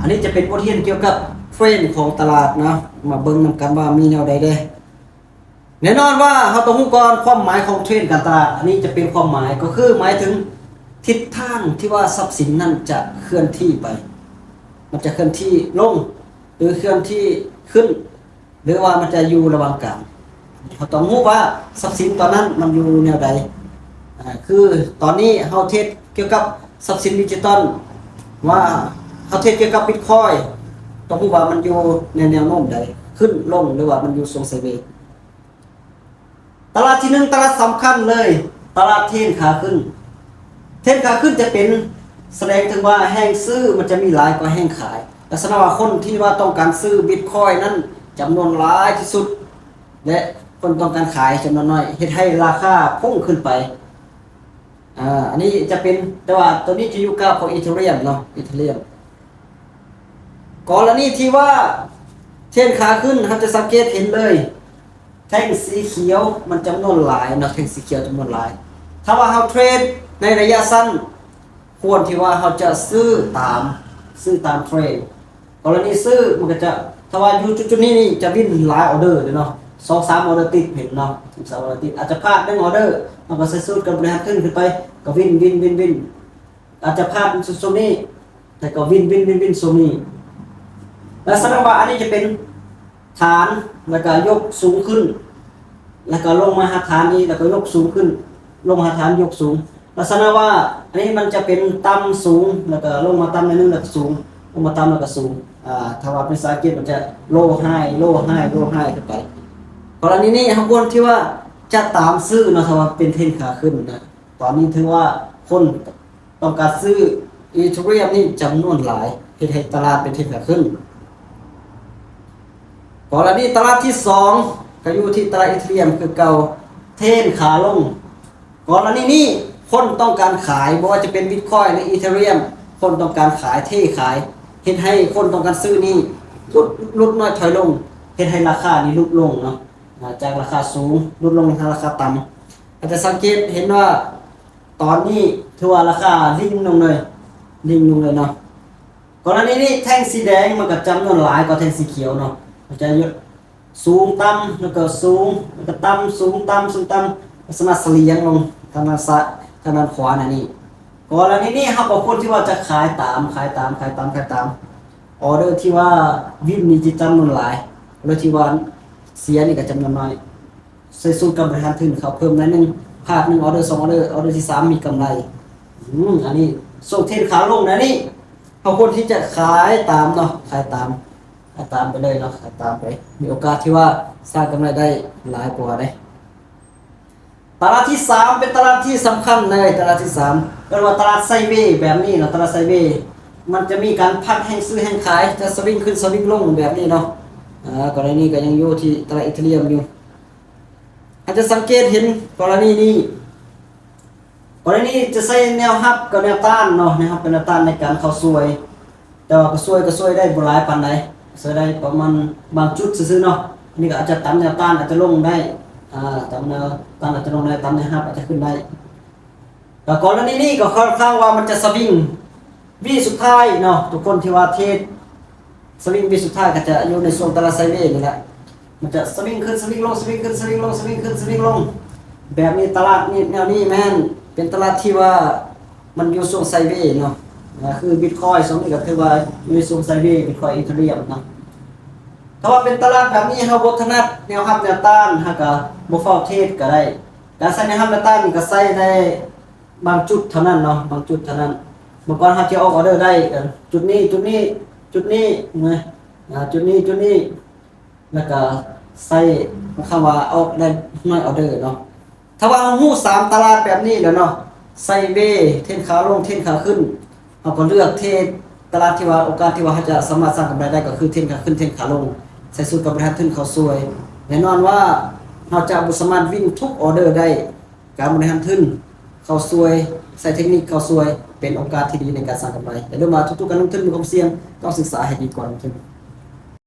ອັນນີ້ຈະເປັນບົດຮຽນກ່ຽວກັບເທຣນຂອງຕະຫຼາດເນາະ, ມາເບິ່ງນຳກັນວ່າມີແນວໃດແດ່. ແນ່ນອນວ່າເຮົາຕ້ອງຮູ້ກ່ອນຄວາມໝາຍຂອງເທຣນການຕະຫຼາດ. ອັນນີ້ຈະເປັນຄວາມໝາຍ ກໍຄືໝາຍເຖິງທິດທາງທີ່ວ່າຊັບສິນນັ້ນຈະເຄື່ອນທີ່ໄປ, ມັນຈະເຄື່ອນທີ່ລົງ ຫຼື ເຄື່ອນທີ່ຂຶ້ນ ຫຼືວ່າມັນຈະຢູ່ລະຫວ່າງກາງ. ເຮົາຕ້ອງຮູ້ວ່າຊັບສິນຕອນນັ້ນມັນຢູ່ແນວໃດ. ອາ ຄືຕອນນີ້ເຮົາເທຣດກ່ຽວກັບຊັບສິນດິຈິຕອນ, ວ່າເຮົາເທຣດກ່ຽວກັບບິດຄອຍ, ຕ້ອງຮູ້ວ່າມັນຢູ່ໃນແນວໂນ້ມໃດ, ຂຶ້ນລົງ ຫຼືວ່າມັນຢູ່ຊ່ວງໄຊເວ. ຕະຫຼາດທີໜຶ່ງ ຕະຫຼາດສຳຄັນເລີຍ, ຕະຫຼາດເທຣນຂາຂຶ້ນ. ເທຣນຂາຂຶ້ນຈະເປັນສະແດງເຖິງວ່າແຮງຊື້ມັນຈະມີຫຼາຍກວ່າແຮງຂາຍ. ລັກສະນະວ່າຄົນທີ່ວ່າຕ້ອງການຊື້ບິດຄອຍນັ້ນຈຳນວນຫຼາຍທີ່ສຸດ ແລະ ຄົນຕ້ອງການຂາຍຈຳນວນໜ້ອຍ ເຮັດໃຫ້ລາຄາພຸ່ງຂຶ້ນໄປ. ອາ ອັນນີ້ຈະເປັນ, ແຕ່ວ່າຕົວນີ້ຈະຢູ່ກາບຂອງອີເທີຣຽມເນາະ, ອີເທີຣຽມ. ກໍລະນີທີ່ວ່າເທຣນຂາຂຶ້ນ ເຮົາຈະສັງເກດເຫັນເລີຍ ແທ່ງສີຂຽວມັນຈຳນວນຫຼາຍເນາະ, ແທ່ງສີຂຽວຈຳນວນຫຼາຍ. ຖ້າວ່າເຮົາເທຣດໃນໄລຍະສັ້ນ ຄວນທີ່ວ່າເຮົາຈະຊື້ຕາມ, ຊື້ຕາມເທຣນ. ກໍລະນີຊື້ມັນກໍຈະ, ຖ້າວ່າຢູ່ຈຸດໆນີ້ນີ້ຈະວິນຫຼາຍອໍເດີເດ້ເນາະ, ສອງສາມອໍເດີຕິດເຫັນເນາະ, ສອງສາມອໍເດີຕິດ. ອາດຈະພາດໜຶ່ງອໍເດີ, ເຮົາກໍໃສ່ສູດການບໍລິຫານທຶນຂຶ້ນໄປ, ກໍວິນ, ວິນ, ວ- ວິນ. ອາດຈະພາດຊ່ວງນີ້ ແຕ່ກໍວິນ, ວິນ, ວິນ, ວິນ ຊ່ວງນີ້. ແລ້ວສະແດງວ່າອັນນີ້ຈະເປັນ ຖານ ແລ້ວກໍຍົກສູງຂຶ້ນ ແລ້ວກໍລົງມາຫາຖານອີກ ແລ້ວກໍຍົກສູງຂຶ້ນ ລົງຫາຖານ ຍົກສູງ. ລັກສະນະວ່າອັນນີ້ມັນຈະເປັນຕ່ຳສູງ ແລ້ວກໍລົງມາຕ່ຳໜ້ອຍໜຶ່ງ ແລ້ວກໍສູງ ລົງມາຕ່ຳ ແລ້ວກໍສູງ. ອາ ຖ້າວ່າເປັນພາສາອັງກິດມັນຈະ low high low high low high ຂຶ້ນໄປ. ກໍລະນີນີ້ເຮົາຄວນທີ່ວ່າຈະຕາມຊື້ເນາະ ຖ້າວ່າເປັນເທຣນຂາຂຶ້ນນະ. ຕອນນີ້ຖືວ່າຄົນ ຕ້ອງການຊື້ອີເທີຣຽມນີ້ຈຳນວນຫຼາຍ ເຮັດໃຫ້ຕະຫຼາດເປັນເທຣນຂາຂຶ້ນ. ກໍລະນີຕະຫຼາດທີສອງ ກໍຢູ່ທີ່ຕະຫຼາດອີເທີຣຽມຄືເກົ່າ, ເທຣນຂາລົງ. ກໍລະນີນີ້ຄົນຕ້ອງການຂາຍ, ບໍ່ວ່າຈະເປັນບິດຄອຍ ຫຼື ອີເທີຣຽມ, ຄົນຕ້ອງການຂາຍ, ເທຂາຍ, ເຮັດໃຫ້ຄົນຕ້ອງການຊື້ນີ້ຫຼຸດ, ຫຼຸດນ້ອຍຖອຍລົງ, ເຮັດໃຫ້ລາຄານີ້ຫຼຸດລົງເນາະ, ຈາກລາຄາສູງຫຼຸດລົງຫາລາຄາຕ່ຳ. ອາດຈະສັງເກດເຫັນວ່າ ຕອນນີ້ຖືວ່າລາຄາລິງລົງເລີຍ, ລິງລົງເລີຍເນາະ. ກໍລະນີນີ້ແທ່ງສີແດງມັນກໍຈຳນວນຫຼາຍກວ່າແທ່ງສີຂຽວເນາະ, ມັນຈະຍ- ສູງຕ່ຳ ແລ້ວກໍສູງ ແລ້ວກໍຕ່ຳ ສູງຕ່ຳ ສູງຕ່ຳ ລັກສະນະສະຫຼຽງລົງທາງດ້ານຊ້າຍ ທາງດ້ານຂວາແນວນີ້. ກໍລະນີນີ້ເຮົາກໍຄວນທີ່ວ່າຈະຂາຍຕາມ ຂາຍຕາມ ຂາຍຕາມ ຂາຍຕາມ. ອໍເດີທີ່ວ່າວິນນີ້ຈະຈຳນວນຫຼາຍ, ອໍເດີທີ່ວ່າເສຍນີ້ກໍຈຳນວນໜ້ອຍ. ໃສ່ສູດການບໍລິຫານທຶນເຂົ້າເພີ່ມໜ້ອຍໜຶ່ງ, ພາດໜຶ່ງອໍເດີ ສອງອໍເດີ, ອໍເດີທີສາມມີກຳໄລ. ອືມ ອັນນີ້ຊ່ວງເທຣນຂາລົງນະນີ້ ເຮົາຄວນທີ່ຈະຂາຍຕາມເນາະ, ຂາຍຕາມ ຂາຍຕາມໄປເລີຍເນາະ, ຂາຍຕາມໄປ ມີໂອກາດທີ່ວ່າສ້າງກຳໄລໄດ້ຫຼາຍກວ່າເດ້. ຕະຫຼາດທີສາມເປັນຕະຫຼາດທີ່ສຳຄັນເລີຍ, ຕະຫຼາດທີສາມ ເອີ້ນວ່າຕະຫຼາດໄຊເວແບບນີ້ເນາະ, ຕະຫຼາດໄຊເວ ມັນຈະມີການພັດແຮງຊື້ແຮງຂາຍ, ຈະສະວິງຂຶ້ນສະວິງລົງແບບນີ້ເນາະ. ອາ ກໍລະນີນີ້ກໍຍັງຢູ່ທີ່ຕະຫຼາດອີເທີຣຽມຢູ່. ອາດຈະສັງເກດເຫັນກໍລະນີນີ້, ກໍລະນີນີ້ຈະໃຊ້ແນວຮັບກັບແນວຕ້ານເນາະ, ແນວຮັບກັບແນວຕ້ານໃນການເຂົ້າຊ່ວຍ, ແຕ່ວ່າກໍຊ່ວຍ ກໍຊ່ວຍໄດ້ບໍ່ຫຼາຍປານໃດ, ຊ່ວຍໄດ້ປະມານບາງຈຸດຊື່ໆເນາະ. ອັນນີ້ກໍອາດຈະຕາມແນວຕ້ານອາດຈະລົງໄດ້, ອາ ຕາມແນວຕ້ານອາດຈະລົງໄດ້, ຕາມແນວຮັບອາດຈະຂຶ້ນໄດ້. ກໍກໍລະນີນີ້ກໍຄ່ອນຂ້າງວ່າມັນຈະສະວິງ ວິສຸດທ້າຍເນາະ, ທຸກຄົນທີ່ວ່າເທຣດສະວິງວິສຸດທ້າຍກໍຈະຢູ່ໃນຊ່ວງຕະຫຼາດໄຊເວນີ້ແຫຼະ, ມັນຈະສະວິງຂຶ້ນສະວິງລົງ ສະວິງຂຶ້ນສະວິງລົງ ສະວິງຂຶ້ນສະວິງລົງ ແບບນີ້. ຕະຫຼາດນີ້ ແນວນີ້ແມ່ນເປັນຕະຫຼາດທີ່ວ່າມັນຢູ່ຊ່ວງໄຊເວເນາະ, ອາ ຄືບິດຄອຍຊ່ວງນີ້ກໍຖືວ່າຢູ່ໃນຊ່ວງໄຊເວ, ບິດຄອຍ ອີເທີຣຽມເນາະ. ຖ້າວ່າເປັນຕະຫຼາດແບບນີ້ ເຮົາບໍ່ຖະໜັດແນວຮັບແນວຕ້ານ ເຮົາກໍບໍ່ຟ້າວເທຣດກໍໄດ້. ການໃຊ້ແນວຮັບແນວຕ້ານນີ້ກໍໃຊ້ໃນ ບາງຈຸດເທົ່ານັ້ນເນາະ, ບາງຈຸດເທົ່ານັ້ນ. ເມື່ອກ່ອນເຮົາຈະອອກອໍເດີໄດ້ ເອີ ຈຸດນີ້ ຈຸດນີ້ ຈຸດນີ້ນະ, ອາ ຈຸດນີ້ ຈຸດນີ້ ແລ້ວກະໃສ່ຄຳວ່າອອກໄດ້ໜ້ອຍອໍເດີເນາະ. ຖ້າວ່າເຮົາຮູ້ສາມຕະຫຼາດແບບນີ້ແລ້ວເນາະ, ໄຊເວ, ເທຣນຂາລົງ, ເທຣນຂາຂຶ້ນ, ເຮົາກໍເລືອກເທຣດຕະຫຼາດທີ່ວ່າ ໂອກາດທີ່ວ່າເຮົາຈະສາມາດສ້າງກຳໄລໄດ້ ກໍຄືເທຣນຂາຂຶ້ນ ເທຣນຂາລົງ, ໃສ່ສູດການບໍລິຫານທຶນເຂົ້າຊ່ວຍ. ແນ່ນອນວ່າເຮົາຈະບໍ່ສາມາດວິນທຸກອໍເດີໄດ້. ການບໍລິຫານທຶນເຂົ້າຊ່ວຍ, ໃຊ້ເທັກນິກເຂົ້າຊ່ວຍ ເປັນໂອກາດທີ່ດີໃນການສ້າງກຳໄລ. ຢ່າລືມວ່າທຸກໆການລົງທຶນມີຄວາມສ່ຽງ, ຕ້ອງສຶກສາໃຫ້ດີກ່ອນລົງທຶນ.